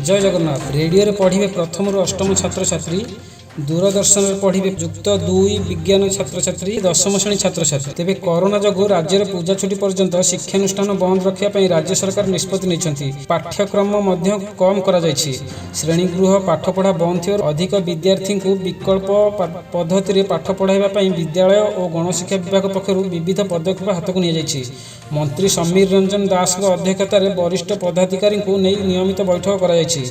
ଜୟ ଜଗନ୍ନାଥ। ରେଡ଼ିଓରେ ପଢ଼ିବେ ପ୍ରଥମରୁ ଅଷ୍ଟମ ଛାତ୍ରଛାତ୍ରୀ, ଦୂରଦର୍ଶନରେ ପଢ଼ିବେ ଯୁକ୍ତ ଦୁଇ ବିଜ୍ଞାନ ଛାତ୍ରଛାତ୍ରୀ, ଦଶମ ଶ୍ରେଣୀ ଛାତ୍ରଛାତ୍ରୀ। ତେବେ କରୋନା ଯୋଗୁଁ ରାଜ୍ୟରେ ପୂଜା ଛୁଟି ପର୍ଯ୍ୟନ୍ତ ଶିକ୍ଷାନୁଷ୍ଠାନ ବନ୍ଦ ରଖିବା ପାଇଁ ରାଜ୍ୟ ସରକାର ନିଷ୍ପତ୍ତି ନେଇଛନ୍ତି। ପାଠ୍ୟକ୍ରମ ମଧ୍ୟ କମ୍ କରାଯାଇଛି। ଶ୍ରେଣୀଗୃହ ପାଠପଢ଼ା ବନ୍ଦ ଥିବାରୁ ଅଧିକ ବିଦ୍ୟାର୍ଥୀଙ୍କୁ ବିକଳ୍ପ ପଦ୍ଧତିରେ ପାଠ ପଢ଼ାଇବା ପାଇଁ ବିଦ୍ୟାଳୟ ଓ ଗଣଶିକ୍ଷା ବିଭାଗ ପକ୍ଷରୁ ବିବିଧ ପଦକ୍ଷେପ ହାତକୁ ନିଆଯାଇଛି। ମନ୍ତ୍ରୀ ସମୀର ରଞ୍ଜନ ଦାଶଙ୍କ ଅଧ୍ୟକ୍ଷତାରେ ବରିଷ୍ଠ ପଦାଧିକାରୀଙ୍କୁ ନେଇ ନିୟମିତ ବୈଠକ କରାଯାଇଛି।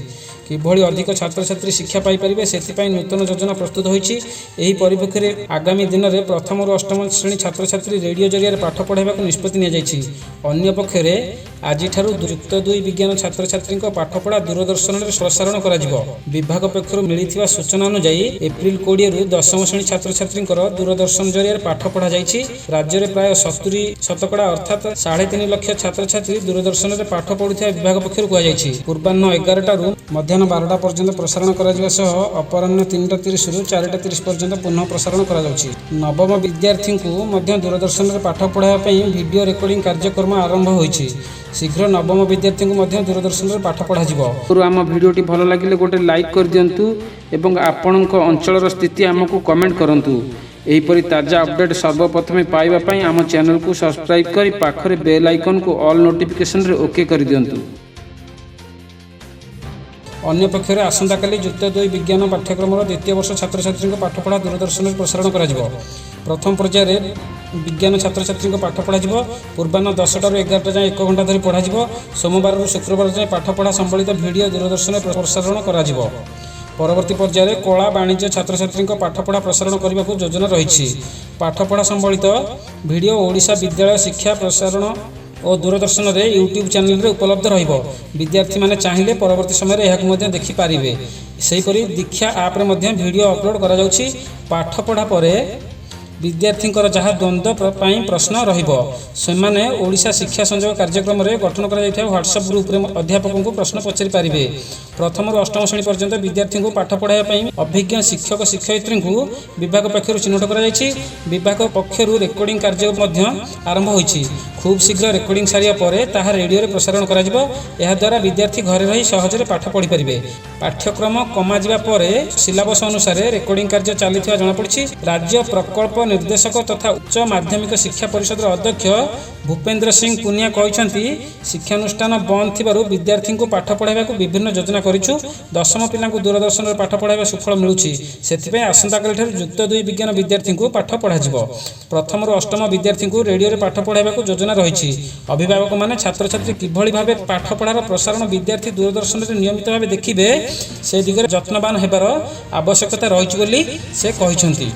କିଭଳି ଅଧିକ ଛାତ୍ରଛାତ୍ରୀ ଶିକ୍ଷା ପାଇପାରିବେ, ସେଥିପାଇଁ ନୂତନ ଯୋଜନା ପ୍ରସ୍ତୁତ ହୋଇଛି। ଏହି ପରିପ୍ରେକ୍ଷୀରେ ଆଗାମୀ ଦିନରେ ପ୍ରଥମରୁ ଅଷ୍ଟମ ଶ୍ରେଣୀ ଛାତ୍ରଛାତ୍ରୀ ରେଡ଼ିଓ ଜରିଆରେ ପାଠ ପଢ଼ାଇବାକୁ ନିଷ୍ପତ୍ତି ନିଆଯାଇଛି। ଅନ୍ୟପକ୍ଷରେ ଆଜିଠାରୁ ଯୁକ୍ତ ଦୁଇ ବିଜ୍ଞାନ ଛାତ୍ରଛାତ୍ରୀଙ୍କ ପାଠପଢ଼ା ଦୂରଦର୍ଶନରେ ପ୍ରସାରଣ କରାଯିବ। ବିଭାଗ ପକ୍ଷରୁ ମିଳିଥିବା ସୂଚନା ଅନୁଯାୟୀ, ଏପ୍ରିଲ 20ରୁ ଦଶମ ଶ୍ରେଣୀ ଛାତ୍ରଛାତ୍ରୀଙ୍କର ଦୂରଦର୍ଶନ ଜରିଆରେ ପାଠ ପଢ଼ାଯାଇଛି। ରାଜ୍ୟରେ ପ୍ରାୟ 70% ଅର୍ଥାତ୍ 3.5 ଲକ୍ଷ ଛାତ୍ରଛାତ୍ରୀ ଦୂରଦର୍ଶନରେ ପାଠ ପଢ଼ୁଥିବା ବିଭାଗ ପକ୍ଷରୁ କୁହାଯାଇଛି। ପୂର୍ବାହ୍ନ 11ଟାରୁ ମଧ୍ୟାହ୍ନ 12ଟା ପର୍ଯ୍ୟନ୍ତ ପ୍ରସାରଣ କରାଯିବା ସହ ଅପରାହ୍ନ 3ଟା 30ରୁ 4ଟା 30 ପର୍ଯ୍ୟନ୍ତ ପୁନଃ ପ୍ରସାରଣ କରାଯାଉଛି। ନବମ ବିଦ୍ୟାର୍ଥୀଙ୍କୁ ମଧ୍ୟ ଦୂରଦର୍ଶନରେ ପାଠ ପଢ଼ାଇବା ପାଇଁ ଭିଡ଼ିଓ ରେକର୍ଡିଂ କାର୍ଯ୍ୟକ୍ରମ ଆରମ୍ଭ ହୋଇଛି। ଶୀଘ୍ର ନବମ ବିଦ୍ୟାର୍ଥୀଙ୍କୁ ମଧ୍ୟ ଦୂରଦର୍ଶନରେ ପାଠ ପଢ଼ାଯିବ। ଆମ ଭିଡ଼ିଓଟି ଭଲ ଲାଗିଲେ ଗୋଟେ ଲାଇକ୍ କରିଦିଅନ୍ତୁ ଏବଂ ଆପଣଙ୍କ ଅଞ୍ଚଳର ସ୍ଥିତି ଆମକୁ କମେଣ୍ଟ କରନ୍ତୁ। ଏହିପରି ତାଜା ଅପଡ଼େଟ୍ ସର୍ବପ୍ରଥମେ ପାଇବା ପାଇଁ ଆମ ଚ୍ୟାନେଲକୁ ସବସ୍କ୍ରାଇବ୍ କରି ପାଖରେ ବେଲ୍ ଆଇକନ୍କୁ ଅଲ୍ ନୋଟିଫିକେସନରେ ଓକେ କରିଦିଅନ୍ତୁ। ଅନ୍ୟପକ୍ଷରେ ଆସନ୍ତାକାଲି ଯୁକ୍ତ ଦୁଇ ବିଜ୍ଞାନ ପାଠ୍ୟକ୍ରମର ଦ୍ୱିତୀୟ ବର୍ଷ ଛାତ୍ରଛାତ୍ରୀଙ୍କ ପାଠପଢ଼ା ଦୂରଦର୍ଶନରେ ପ୍ରସାରଣ କରାଯିବ। ପ୍ରଥମ ପର୍ଯ୍ୟାୟରେ ବିଜ୍ଞାନ ଛାତ୍ରଛାତ୍ରୀଙ୍କ ପାଠ ପଢ଼ାଯିବ। ପୂର୍ବାହ୍ନ 10ଟାରୁ 11ଟା ଯାଏଁ ଏକ ଘଣ୍ଟା ଧରି ପଢ଼ାଯିବ। ସୋମବାରରୁ ଶୁକ୍ରବାର ଯାଏଁ ପାଠପଢ଼ା ସମ୍ବଳିତ ଭିଡ଼ିଓ ଦୂରଦର୍ଶନରେ ପ୍ରସାରଣ କରାଯିବ। ପରବର୍ତ୍ତୀ ପର୍ଯ୍ୟାୟରେ କଳା, ବାଣିଜ୍ୟ ଛାତ୍ରଛାତ୍ରୀଙ୍କ ପାଠପଢ଼ା ପ୍ରସାରଣ କରିବାକୁ ଯୋଜନା ରହିଛି। ପାଠପଢ଼ା ସମ୍ବଳିତ ଭିଡ଼ିଓ ଓଡ଼ିଶା ବିଦ୍ୟାଳୟ ଶିକ୍ଷା ପ୍ରସାରଣ ଓ ଦୂରଦର୍ଶନରେ ୟୁଟ୍ୟୁବ୍ ଚ୍ୟାନେଲରେ ଉପଲବ୍ଧ ରହିବ। ବିଦ୍ୟାର୍ଥୀମାନେ ଚାହିଁଲେ ପରବର୍ତ୍ତୀ ସମୟରେ ଏହାକୁ ମଧ୍ୟ ଦେଖିପାରିବେ। ସେହିପରି ଦୀକ୍ଷା ଆପ୍ରେ ମଧ୍ୟ ଭିଡ଼ିଓ ଅପଲୋଡ଼ କରାଯାଉଛି। ପାଠପଢ଼ା ପରେ ବିଦ୍ୟାର୍ଥୀଙ୍କର ଯାହା ଦ୍ୱନ୍ଦ୍ୱ ପାଇଁ ପ୍ରଶ୍ନ ରହିବ, ସେମାନେ ଓଡ଼ିଶା ଶିକ୍ଷା ସଂଯୋଗ କାର୍ଯ୍ୟକ୍ରମରେ ଗଠନ କରାଯାଇଥିବା ହ୍ୱାଟ୍ସଆପ୍ ଗ୍ରୁପରେ ଅଧ୍ୟାପକଙ୍କୁ ପ୍ରଶ୍ନ ପଚାରି ପାରିବେ। ପ୍ରଥମରୁ ଅଷ୍ଟମ ଶ୍ରେଣୀ ପର୍ଯ୍ୟନ୍ତ ବିଦ୍ୟାର୍ଥୀଙ୍କୁ ପାଠ ପଢ଼ାଇବା ପାଇଁ ଅଭିଜ୍ଞ ଶିକ୍ଷକ ଶିକ୍ଷୟିତ୍ରୀଙ୍କୁ ବିଭାଗ ପକ୍ଷରୁ ଚିହ୍ନଟ କରାଯାଇଛି। ବିଭାଗ ପକ୍ଷରୁ ରେକର୍ଡିଂ କାର୍ଯ୍ୟ ମଧ୍ୟ ଆରମ୍ଭ ହୋଇଛି। ଖୁବ୍ ଶୀଘ୍ର ରେକର୍ଡିଂ ସାରିବା ପରେ ତାହା ରେଡ଼ିଓରେ ପ୍ରସାରଣ କରାଯିବ। ଏହାଦ୍ୱାରା ବିଦ୍ୟାର୍ଥୀ ଘରେ ରହି ସହଜରେ ପାଠ ପଢ଼ିପାରିବେ। ପାଠ୍ୟକ୍ରମ କମାଯିବା ପରେ ସିଲାବସ୍ ଅନୁସାରେ ରେକର୍ଡିଂ କାର୍ଯ୍ୟ ଚାଲିଥିବା ଜଣାପଡ଼ିଛି। ରାଜ୍ୟ ପ୍ରକଳ୍ପ ନିର୍ଦ୍ଦେଶକ ତଥା ଉଚ୍ଚ ମାଧ୍ୟମିକ ଶିକ୍ଷା ପରିଷଦର ଅଧ୍ୟକ୍ଷ ଭୂପେନ୍ଦ୍ର ସିଂ ପୁନିଆ କହିଛନ୍ତି, ଶିକ୍ଷାନୁଷ୍ଠାନ ବନ୍ଦ ଥିବାରୁ ବିଦ୍ୟାର୍ଥୀଙ୍କୁ ପାଠ ପଢ଼ାଇବାକୁ ବିଭିନ୍ନ ଯୋଜନା କରିଛୁ। ଦଶମ ପିଲାଙ୍କୁ ଦୂରଦର୍ଶନରେ ପାଠ ପଢ଼ାଇବା ସୁଫଳ ମିଳୁଛି। ସେଥିପାଇଁ ଆସନ୍ତାକାଲିଠାରୁ ଯୁକ୍ତ ଦୁଇ ବିଜ୍ଞାନ ବିଦ୍ୟାର୍ଥୀଙ୍କୁ ପାଠ ପଢ଼ାଯିବ। ପ୍ରଥମରୁ ଅଷ୍ଟମ ବିଦ୍ୟାର୍ଥୀଙ୍କୁ ରେଡ଼ିଓରେ ପାଠ ପଢ଼ାଇବାକୁ ଯୋଜନା ରହିଛି। ଅଭିଭାବକମାନେ ଛାତ୍ରଛାତ୍ରୀ କିଭଳି ଭାବେ ପାଠପଢ଼ାର ପ୍ରସାରଣ ବିଦ୍ୟାର୍ଥୀ ଦୂରଦର୍ଶନରେ ନିୟମିତ ଭାବେ ଦେଖିବେ, ସେ ଦିଗରେ ଯତ୍ନବାନ ହେବାର ଆବଶ୍ୟକତା ରହିଛି ବୋଲି ସେ କହିଛନ୍ତି।